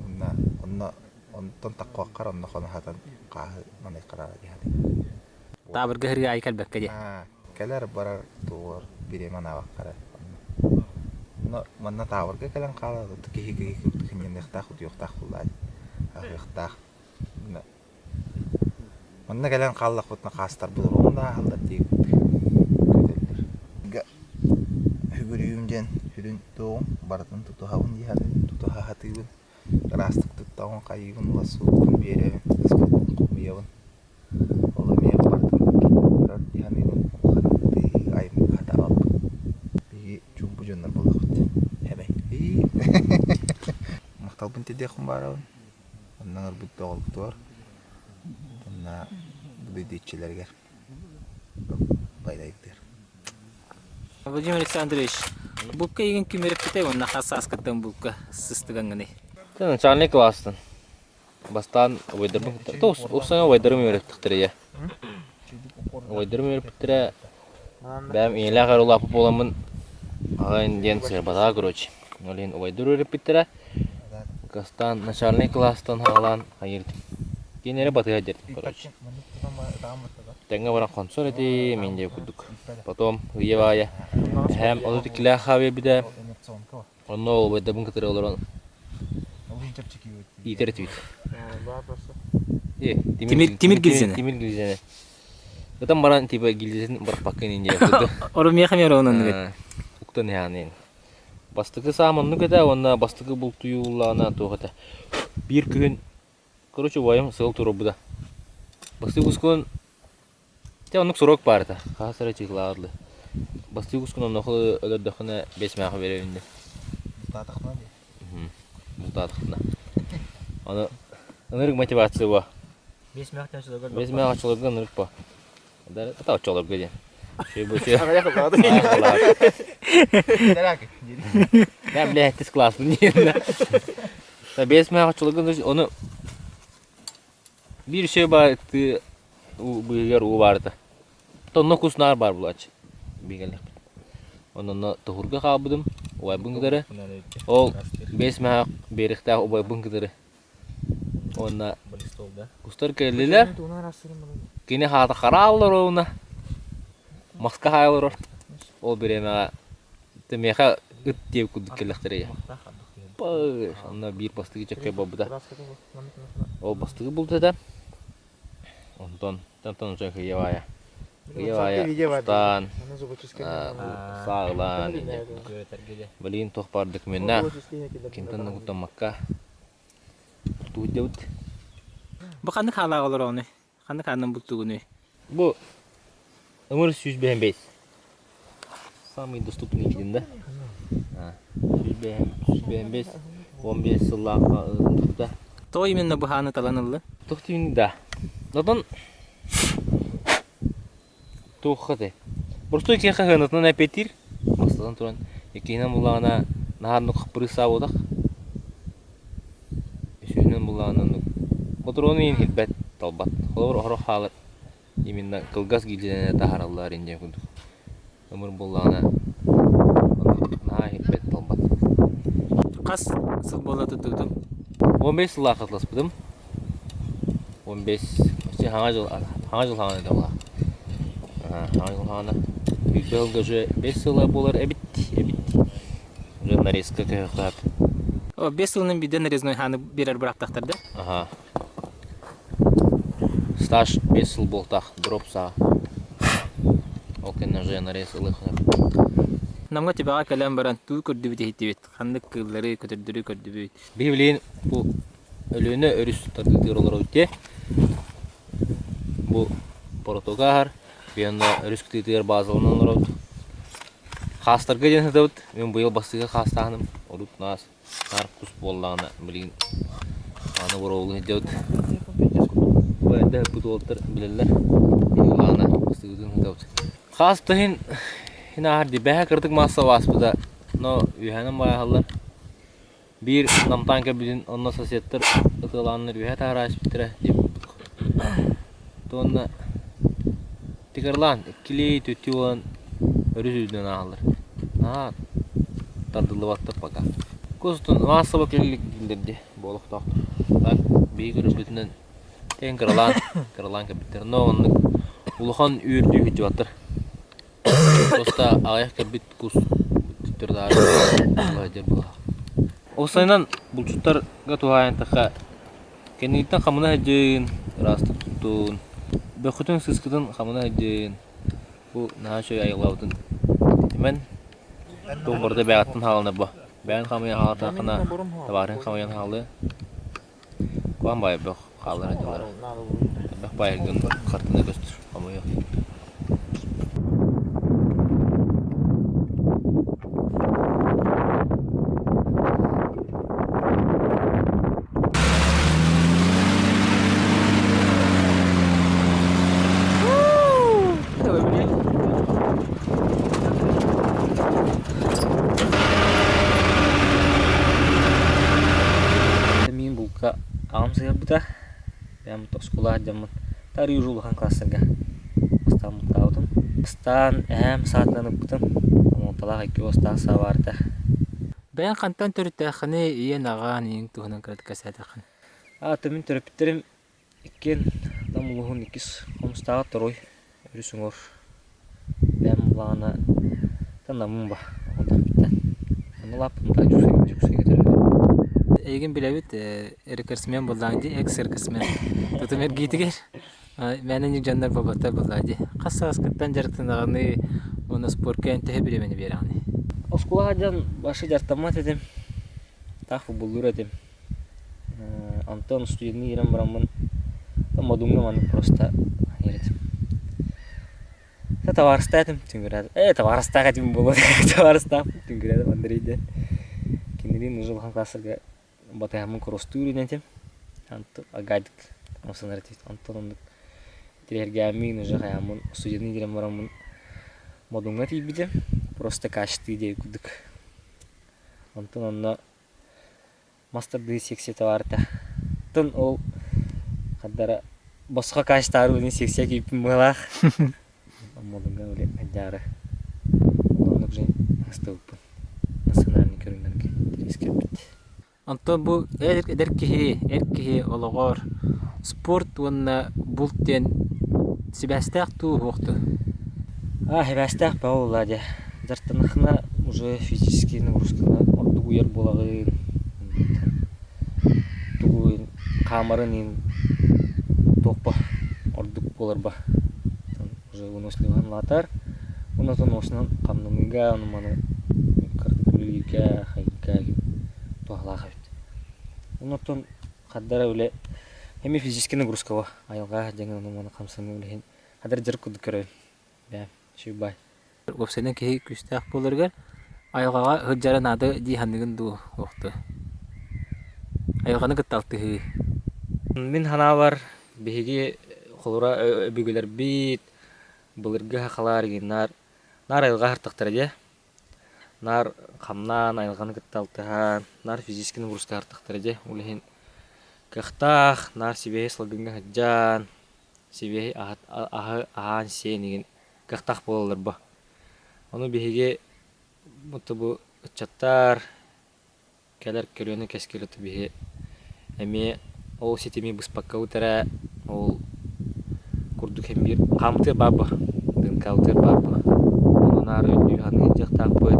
Онно онно онтон таххуоххар онно хоно сатан хааһы маныахха наада дии Таабырга сырыы аайы кэлбэккэ диэ. Кэлэр-барар тугар бириэмэ анаабакка эрэ онно манна таабырга кэлэн хаалар киһи киһи курдук сынньаныахтаах утуйуохтаах буоллаа дии аһыахтаах манна кэлэн хааллахпытына хаастарбыт уруһун ааһаллар дии көтөллөр Үгүрүйүүм диэн сүрүн туоҕум барытын тутуһабын дии саныыбын тутуһа сатыыбын ыраастык туттаҕын хайыыбын ыла суоппун биэрэбин ыспыппын хомуйабын Ол эмиэ барытын көрөр дии саныыбын улахан тыаһыы айымньы сатаабаппын. Биһиги чуумпу дьоннор буоллахпыт. Эбэй. Махталбын тиэрдиэхпин баарабын. Онно ыҥырбыт доҕорбутугар уонна бүдүччүлэригэр байлайдыыр. Владимир Александрович, булка игин ким үөрэппитэй уонна хас сааскыттан булка сыстыгаҥҥыный? Начальный класстан. Бастаан убайдарбын кытта упсаҥа убайдарым үөрэппиттэрэ ийэ. Убайдарым үөрэппиттэрэ бэйэм ийэлээх эрэ улааппыт буоламмын аҕайын диэн сыарбатаҕа короче. Ол иһин убайдар үөрэппиттэрэ. Кастаан начальный класстан саҕалаан хайыыр кинилэри батыһа дьэртим короче. Тэҥҥэ баран хонсор этим мин диэ курдук. Потом ыйа баайа эһээм ону тиккилээх хаабыйбыта Онно убайдарбын кытары олорон иитэр этибит. Тимир тимир гильзэни. Тимир гильзэни. Ытан баран типа гильзэтин бырахпаккын инде курдук. Орумиэхэ эмиэ оннук. Уктан иһаанын. Бастакы саам оннук этэ уонна бастакы бултуйууллаҕына туох этэ. Биир күһүн короче убайым сыл туруорбута. Бастакы ускун Дьэ оннук срок баар этэ, хаһыс эрэ чыыһылааҕар дылы. Бастыыр кускун оннуоха өлөрдөххүнэ биэс мээхэ биэрэбин диэн. Бултаатахпына дии. Бултаатахпына. Аны ынырык мотивация буо. Биэс мээх оччолорго Биэс мээх оччолорго ынырык буо. Это оччолорго диэн. Я, блядь, ты с классом диэн. Биэс мээх оччолорго ону биир үчүгэй баар тыы быыһыгар уу баарыта. Онно кус наар баар буолааччы. Бигэллэхпит. Онно тоһуурга хаалбытым, убайбын кытары. Ол биэс мэһээх биэрэхтээх убайбын кытары. Уонна кустар кэллилэр. Кини хаата хараал олоруна. Маска хаайа олорор. Ол бириэмэҕэ миэхэ ыт диэбит курдук кэллэхтэрэ. Оппа! Онно биир бастыгы чөккөй буолбута. Ол бастыгы булт этэ. Онтон онтон уже кыйа-баайа. Кыйа-баайа устаан, сааҕылаан Блин, туох баар докуменнаах. Кимтэн да куттаммакка бултугут Бу ханнык хаалаах олороҕунуй? Ханнык хаанынан бултугунуй? Бу ымыр 105. Самый доступный киһин да. 105, 15 сыллаахха ылбыта. Тоҕо именно бу хааны талан ылла? Туох түүн да. Отон туохха те. Простой киһиэхэ сыанатынан эппиэттиир. Бастатан туран иккиһинэн буллаҕына наһаа оннук хаппырыыс саабытах. Үсүһүнэн буллаҕына оннук ботуруону иһин билбэт, талбат. Холобур оһоро хаалар именно кылгас гильзэлэнэ таһаараллар инньэ курдук. Ымыр буоллаҕына оннук наһаа иһирбэт, талбат. Хас сыл буола туттубутуҥ? 15 сыллаах хатласпытым. 15 почти хаҥа жыл хаҥа жыл хаҥана этэ буолла. Хаҥа жыл хаҥана. Биирдэ сылга уже 5 сыла буолар эбит, эбит. Уже нарезка көһөхтөөх. О, 5 сылынан биирдэ нарезной хааны биэрэр быраактахтар да? Аха. Стаж 5 сыл буолтах, дроп саа. Ол кэннэ уже нарез ылыахха. Намҥа түбэҕэ кэлэн баран туу көрдүбүт иһиттибит. Ханнык кыыллары, көтөрдөрү көрдүбүт. Биһи билигин бу Өлүөнэ өрүс тардыытыгар олоробут дии. Бу протока аһар. Биһи өрүс кытыытыгар баазаланан олоробут. Хаастарга диэн сытабыт. Мин быйыл бастыыга хаастааһыным. Урут наас наар кус буоллаҕына билигин аны боруобалыы сылдьабыт. Бу эрдэ ыппыт уолаттар билэллэр. Буоллаҕына бастыыбытын сытабыт. Хаас да иһин иһин ааһар дии. Бэһэ кыратык маасса ааспыта. Но үөһэнэн бааһаллар. Биир намтаан кэлбитин онно соседтар ытыалааннар үөһэ таһара испиттэрэ диэбит курдук. Уонна тигрлаан иккилии түттүү буолан өрүс үрдүнэн ааһаллар. Наһаа тардыллыбаттар пока. Кустун маассаба кэллик дииллэр дии буолуохтаахтар. Так биһиги көрөрбүтүнэн тэҥ кыралаан кыралаан кэлбиттэр. Но оннук улахан үөрдүү сылдьыбаттар. Просто аҕыйах кэлбит кус төттөрү-таары сылдьар быһа. Уопсайынан булчуттарга туһаайан кэнниттэн хамына сылдьын, ыраастык туттун, бөххүтүн сыыскытын хамына сылдьын. Бу наһаа үчүгэй айылҕабытын түмэн туох барыта бэйэҕиттэн хааланар бо. Бэйэҥ хамыйан хааллаххына табаарыһыҥ хамыйан хаалыа. Куһаҕан баайы бөх хааллара дьылара. Элбэх баайгын хартыына көстөр хомуйуо. Мин булка аҕам сыһыарбыта. Бэйэм оскуола сылдьаммын таарыйа уже улахан класстарга бастаан бултаабытым. Бастаан эһээм саатынан ыппытым. Омолтолоох икки уостаах саа баарта. Бэйэҥ хантан төрүттээххиний, ийэн аҕаан ийэҥ туһунан кыратык кэпсээтэххин. Аата мин төрөппүттэрим Иккиэн Нам улууһун иккис Хомустааҕар Торуой өрүс уҥуор бэйэм былаана Намым ба оҕолорбуттан онно улааппытым да Дьокуускайга төрөөбүтүм. Эйигин билэбит рекордсмен буоллаҕыҥ дии, экс-рекордсмен. Тутум эргиитигэр мээнэ дьоннор буолбаттар буоллаҕа дии. Хас сааскыттан дьарыктанаҕыный уонна спорка эн төһө бириэмэни биэрэҕиний? Оскуолаҕа дьон башы дьарыктаммат этим, таах футболлуур этим. Онтон студенныы киирэн бараммын Модуҥҥа маннык просто этим. Табаарыстаах этим түҥүрээт ээ табаарыстаах этим буолуо табаарыстаах түҥүрээт Андрей диэн кинилиин уже улахан класстарга батыһаммын кросстуур этим агадик хамсанар этибит онтон оннук тириэргээммин уже хайааммын студенныы киирэн бараммын Модуҥҥа тиийбитим просто качтыы диэбит курдук онтон онно Мас тардыы секцията баар этэ. Оттон ол хардара босхо каачтаары билин секция киирбиппин быһалаах. Омолуҥҥа били айдаары. Оннук же астыбыппын. Национальный көрүҥнэргэ интэриэс кэлбит. Онтон бу эдэр киһи, эр киһи олоҕор спорт уонна булт диэн сибээстээх дуу, суох дуу? А, сибээстээх бөҕө буоллаа дьэ. Дьарыктаннаххына уже физический нагрузканы ордук уйар буолаҕын. хаамарын иһин туохпа ордук буоларба уже выносливан улаатар. Онон осунан хамнаныыга, ону маны кырдык үлэлииргэ, хайыырга туһалаах эбит. Онон хардара үлэ эмиэ физический нагрузкаҕа айылҕа дьаҥы ону маны хамсаныы үлэһин хадыр дьарык курдук көрөбүн. Бэм, үчүгэй. Уопсайынан киһи күүстээх буоларыгар айылҕаҕа сылдьара наада дии саныыгын дуу, уохту? Айылҕаны кытта алтыһыы. Мин санаабар, биһиги холура өбүгэлэрбит былыргы сахалар игиннар наар айылҕа аһартахтара дии. Наар хамнаан, айылҕаны кытта алтыһан, наар физически нагрузка аһартахтара дии. Ол иһин кыахтаах, наар сибиэһэй салгыҥҥа сылдьан, сибиэһэй аһы аһаан-сиэн игин кыахтаах буолаллар бо. Ону биһиги бу ыччаттар кэлэр көлүөнэ кэскилэ биһи эмиэ ол ситими быспакка утара ол курдук һин биир хаамтыа баабы дыҥкаалтыа баабы ону наар өйдүү саныы сылдьыахтаахпыт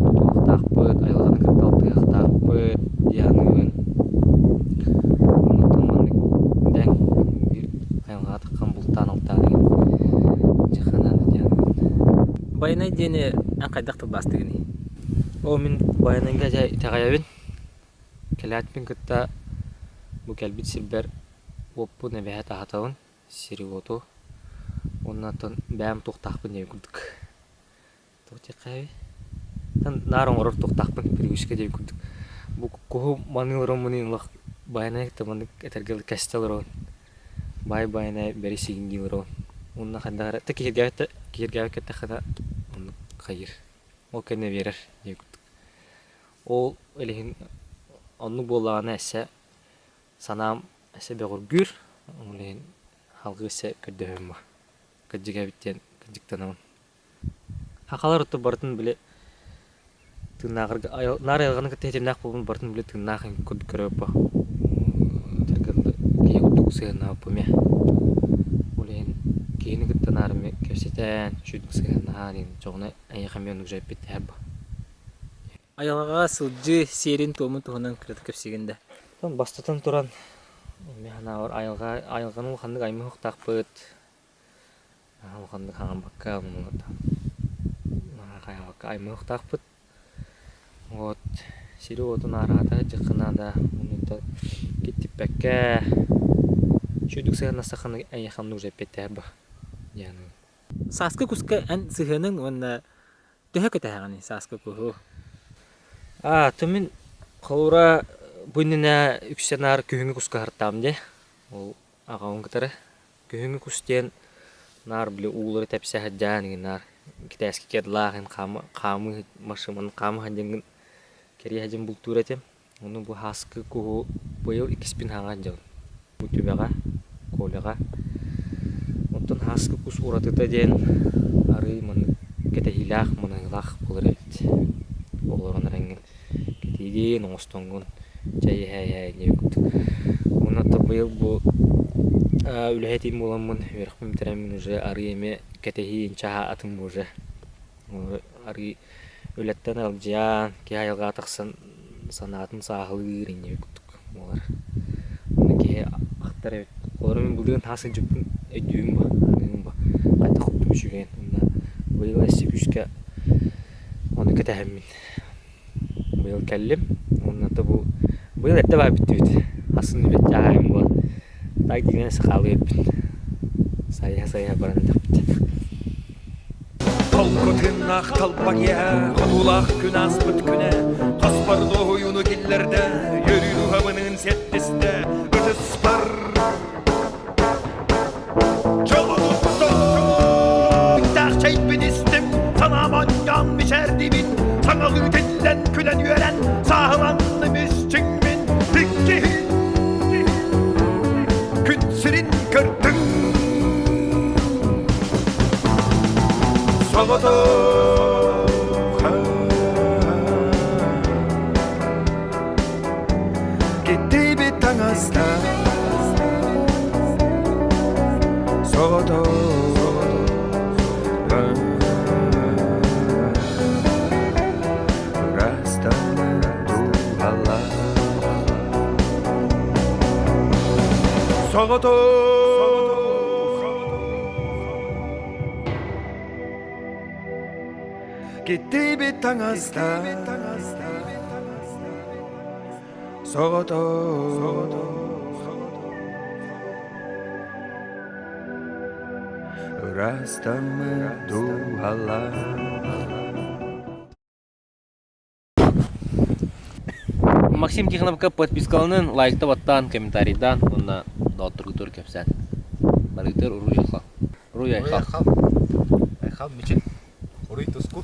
тутуохтаахпыт айылҕаны кытта алтыһыахтаахпыт дии саныыбын онтон маннык дэҥ биир айылҕаҕа таххан бултаан алтаан игин дьыханааны диэн Байанай диэни эн хайдах тылбаастыгыный? Ол мин Байанайга дьэ итэҕэйэбин. Кэлээтпин кытта бу кэлбит сирбэр уоппун эбэһээт аһатабын, сири-уоту. Уонна оттон бэйэм туохтаахпын диэн курдук. Туох диэххэ наар оҥорор туохтаахпын привычка диэн курдук. Бу куһу маныы олороммун улах Байанай кытта маннык этэргэ дылы кэстэ олоробун. Баай Байанай бэри сигиҥнии олоробун. Уонна хайдах эрэ киһиргээбит кэттэххинэ оннук хайыыр. Ол кэннэ биэрэр диэн курдук. Ол илиһин оннук буоллаҕына өссө санаам өссө бөҕөргүүр, ол иһин салгыы өссө көрдөһөбүн бу. Кырдьык эбит диэн кырдьыктанабын. Сахалар оттон барытын били тыыннааҕырга наар айылҕаны кытта ситимнээх буолбун барытын били тыыннаах курдук көрөбүт бу. Киһи курдук сыһыаннаабыппын эмиэ. Ол иһин киһини кытта наар эмиэ кэпсэтэн, үчүгэйдик сыһыаннаһан иһин чоҕуна эйиэхэ эмиэ оннук дьайбыт бу. Айылҕаҕа сылдьыы сиэрин-туомун туһунан кыратык кэпсиигин да. Бастатан туран, мин санаабар айылҕа айылҕаны улаханнык аймыһыахтаахпыт. Улаханнык хаҥаммакка, хайаабакка аймыһыахтаахпыт. Вот сири-уоту наараата сылдьыахха наада. Оннуттан киттиппэккэ, үчүгэйдик сыһыаннастаххына эйиэхэ оннук уже эппиэттэһэр бу диэн. Сааскы куска эн сыһыаныҥ уонна төһө кэтэһэҕиний сааскы куһу? Аа, то мин холобура бу иннинэ үксэ наар күһүҥҥү куска аһартаам дии. Ол аҕабын кытары. Күһүҥҥү кус диэн наар били уулары тэпсэ сылдьаан игин наар китээски кедлаах иһин хаамыы машинаны хаама сылдьаҥҥын кэрийэ сылдьан бултуур этим. Ону бу һааскы куһу быйыл иккиспин хаҥа сылдьабын. Бу түбэҕэ, Коляҕа. Оттон һааскы кус уратыта диэн арыый маннык кэтэһиилээх, маныылаах буолар эбит. Оҕолорун эрэҥҥин кэтиигин, оҥостоҥҥун чэй иһэ-иһэ диэбит курдук. Уонна оттон быйыл бу үлэһитим буоламмын, үөрэхпин бүтэрэммин уже арыый эмиэ кэтэһии инчэ атын бу уже. Арыый үлэттэн аралдьыйан, киһи айылҕаҕа тахсан санаатын сааһылыыр инньэ курдук буолар. Ону киһи ахтар эбит. Олору мин былырыын хас сылдьыбыппын өйдүүбүн бу, саныыбын бу. Хайдах курдук үчүгэйин. Уонна быйыл өссө күүскэ ону кэтэһэммин быйыл кэллим. Уонна то бу быйыл эрдэ баар бүттүбүт. Хасын үлэ чааһайым буолан так дьиҥинэн сахалыы эппит. Сайыһа-сайыһа баран этэхпит. Толку тыыннаах талба киэһэ, хотуулаах күн ааспыт күнэ, хоспор дуоһуйууну киллэрдэ, үөрүү дууһабыныын сиэттистэ, ытыспар Дьолуттан чэйбин истим, санаам онньоон мичээрдибин, саҥалыы тиллэн күлэн үөрэн, сааһыланным ис чиҥмин, иккиһин күн сирин көрдүм. Соҕотох Киттибит таҥаста Соҕотох Ырастан дууһалар. Соҕотох Киттибит таҥаста Соҕотох Ырастаммыт дууһалаах Максим Тихоновка подпискаланын, лайкта баттаан, комментарийдаан уонна доҕотторгутугар кэпсээн. Барыгытыгар уруй айхал. Уруй айхал. Айхал мичил. Уруй туску.